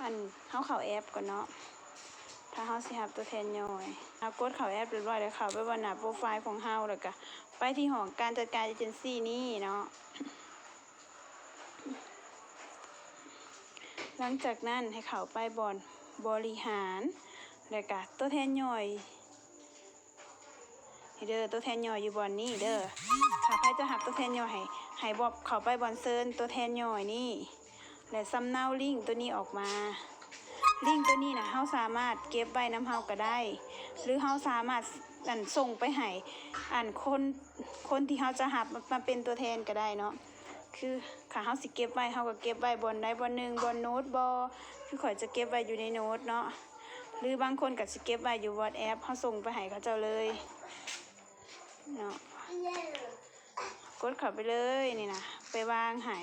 ອັນ ເຮົາເຂົ້າແອັບກ່ອນເນາະ ຖ້າເຮົາຊິຮັບຕົວແທນຍ່ອຍ. ເຮົາກົດເຂົ້າແອັບຮຽບຮ້ອຍແລ້ວ ເຂົ້າໄປບ່ອນໜ້າໂປຣໄຟລ໌ຂອງເຮົາ ແລ້ວກະໄປທີ່ຫ້ອງການຈັດການເອເຈນຊີນີ້ເນາະ. ຫຼັງຈາກນັ້ນໃຫ້ເຂົ້າໄປບ່ອນບໍລິຫານ ແລ້ວກະຕົວແທນຍ່ອຍ ນີ້ເດີ ຕົວແທນຍ່ອຍຢູ່ບ່ອນນີ້ເດີ. ຖ້າໃຜຈະຮັບຕົວແທນຍ່ອຍ ໃຫ້ ໃຫ້ບອກເຂົ້າໄປບ່ອນເຊີນຕົວແທນຍ່ອຍນີ້ ແລະ ສຳເນົາລິ້ງຕົວນີ້ອອກມາ. ລິ້ງຕົວນີ້ນະ ເຮົາສາມາດເກັບໄວ້ນຳເຮົາກະໄດ້ ຫຼື ເຮົາສາມາດ ອັນ ສົ່ງໄປໃຫ້ ອັນ ຄົນ ຄົນທີ່ເຮົາຈະຮັບມາເປັນຕົວແທນກະໄດ້ເນາະ. ຄື ຖ້າເຮົາຊິເກັບໄວ້ ເຮົາກະເກັບໄວ້ບ່ອນໃດບ່ອນໜຶ່ງ ບ່ອນໂນ້ດບໍ ຄືຂ້ອຍຈະເກັບໄວ້ຢູ່ໃນໂນ້ດເນາະ ຫຼື ບາງຄົນກະຊິເກັບໄວ້ຢູ່ວອດແອັບ ເຮົາສົ່ງໄປໃຫ້ເຂົາເຈົ້າເລີຍເນາະ. ກົດເຂົ້າໄປເລີຍນີ້ນະ ໄປວາງໃຫ້.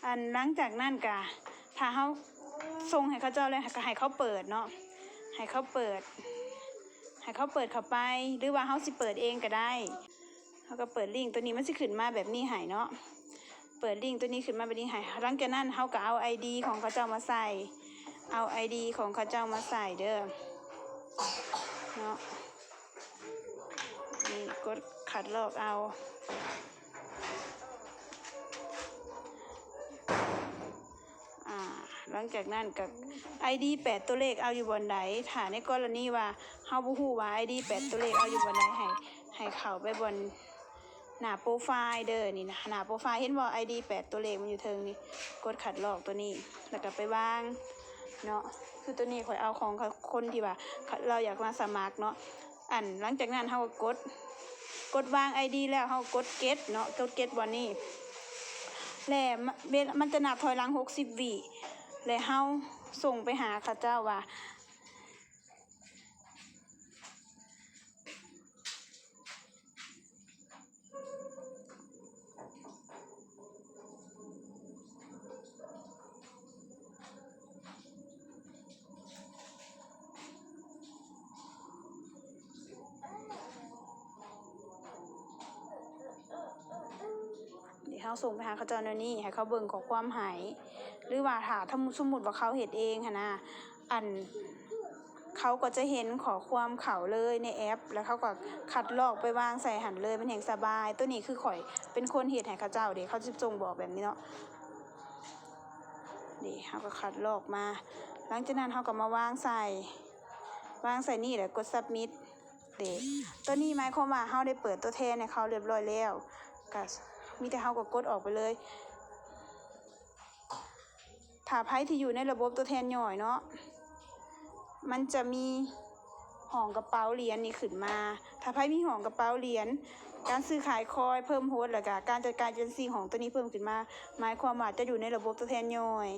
ອັນ ຫຼັງຈາກນັ້ນກະ ຖ້າເຮົາສົ່ງໃຫ້ເຂົາເຈົ້າແລ້ວ ກະໃຫ້ເຂົາເປີດເນາະ ໃຫ້ເຂົາເປີດ ໃຫ້ເຂົາເປີດເຂົ້າໄປ ຫຼືວ່າເຮົາຊິເປີດເອງກະໄດ້. ເຮົາກະເປີດລິ້ງຕົວນີ້ ມັນຊິຂຶ້ນມາແບບນີ້ໃຫ້ເນາະ ເປີດລິ້ງຕົວນີ້ຂຶ້ນມາແບບນີ້ໃຫ້. ຫຼັງຈາກນັ້ນເຮົາກະເອົາໄອດີຂອງເຂົາເຈົ້າມາໃສ່ ເອົາໄອດີຂອງເຂົາເຈົ້າມາໃສ່ເດີເນາະ. ນີ້ ກົດຄັດລອກເອົາ. ອາ ຫຼັງຈາກນັ້ນກະ ໄອດີແປດຕົວເລກເອົາຢູ່ບ່ອນໃດ. ຖ້າໃນກໍລະນີວ່າເຮົາບໍ່ຮູ້ວ່າໄອດີແປດຕົວເລກເອົາຢູ່ບ່ອນໃດ ໃຫ້ ໃຫ້ເຂົ້າໄປບ່ອນໜ້າໂປຣໄຟລ໌ເດີ. ນີ້ນະ ໜ້າໂປຣໄຟລ໌ ເຫັນບໍ່ ໄອດີແປດຕົວເລກມັນຢູ່ເທິງນີ້ ກົດຄັດລອກຕົວນີ້ ແລ້ວກະໄປວາງເນາະ. ຄືຕົວນີ້ຂ້ອຍເອົາຂອງຄົນທີ່ວ່າລາວຢາກມາສະໝັກເນາະ. ອັນ ຫຼັງຈາກນັ້ນເຮົາກະກົດ ກົດວາງໄອດີແລ້ວ ເຮົາກະກົດເກັດເນາະ ກົດເກັດບ່ອນນີ້ ແລະ ມັນຈະນັບຖອຍຫຼັງຫົກສິບວິ ແລະ ເຮົາສົ່ງໄປຫາເຂົາເຈົ້າວ່າ ເຮົາສົ່ງໄປຫາເຂົາເຈົ້າແນວນີ້ ໃຫ້ເຂົາເບິ່ງຂໍ້ຄວາມໃຫ້ ຫຼືວ່າຖ້າ ສົມມຸດວ່າເຂົາເຮັດເອງຫັ້ນນະ ອັນ ເຂົາກໍຈະເຫັນຂໍ້ຄວາມເຂົ້າເລີຍໃນແອັບ ແລ້ວເຂົາກໍຄັດລອກໄປວາງໃສ່ຫັ້ນເລີຍ ມັນແຮ່ງສະບາຍ. ໂຕນີ້ຄືຂ້ອຍເປັນຄົນເຮັດໃຫ້ເຂົາເຈົ້າເດ້ ເຂົາຊິສົ່ງບອກແບບນີ້ເນາະ. ນີ້ ເຮົາກໍຄັດລອກມາ ຫຼັງຈາກນັ້ນເຮົາກໍມາວາງໃສ່ ວາງໃສ່ນີ້ ແລ້ວກົດ submit ເດ້. ໂຕນີ້ໝາຍຄວາມວ່າເຮົາໄດ້ເປີດຕົວແທນໃຫ້ເຂົາຮຽບຮ້ອຍແລ້ວ ກໍມີແຕ່ເຮົາກໍກົດອອກໄປເລີຍ. ຖ້າໃຜທີ່ຢູ່ໃນລະບົບຕົວແທນຍ່ອຍເນາະ ມັນຈະມີຫ້ອງກະເປົາຫຼຽນນີ້ຂຶ້ນມາ. ຖ້າໃຜມີຫ້ອງກະເປົາຫຼຽນ ການຊື້ຂາຍຄອຍເພີ່ມໂຮດ ແລ້ວກະການຈັດການເອເຈນຊີຂອງໂຕນີ້ເພີ່ມຂຶ້ນມາ ໝາຍຄວາມວ່າຈະຢູ່ໃນລະບົບຕົວແທນຍ່ອຍ.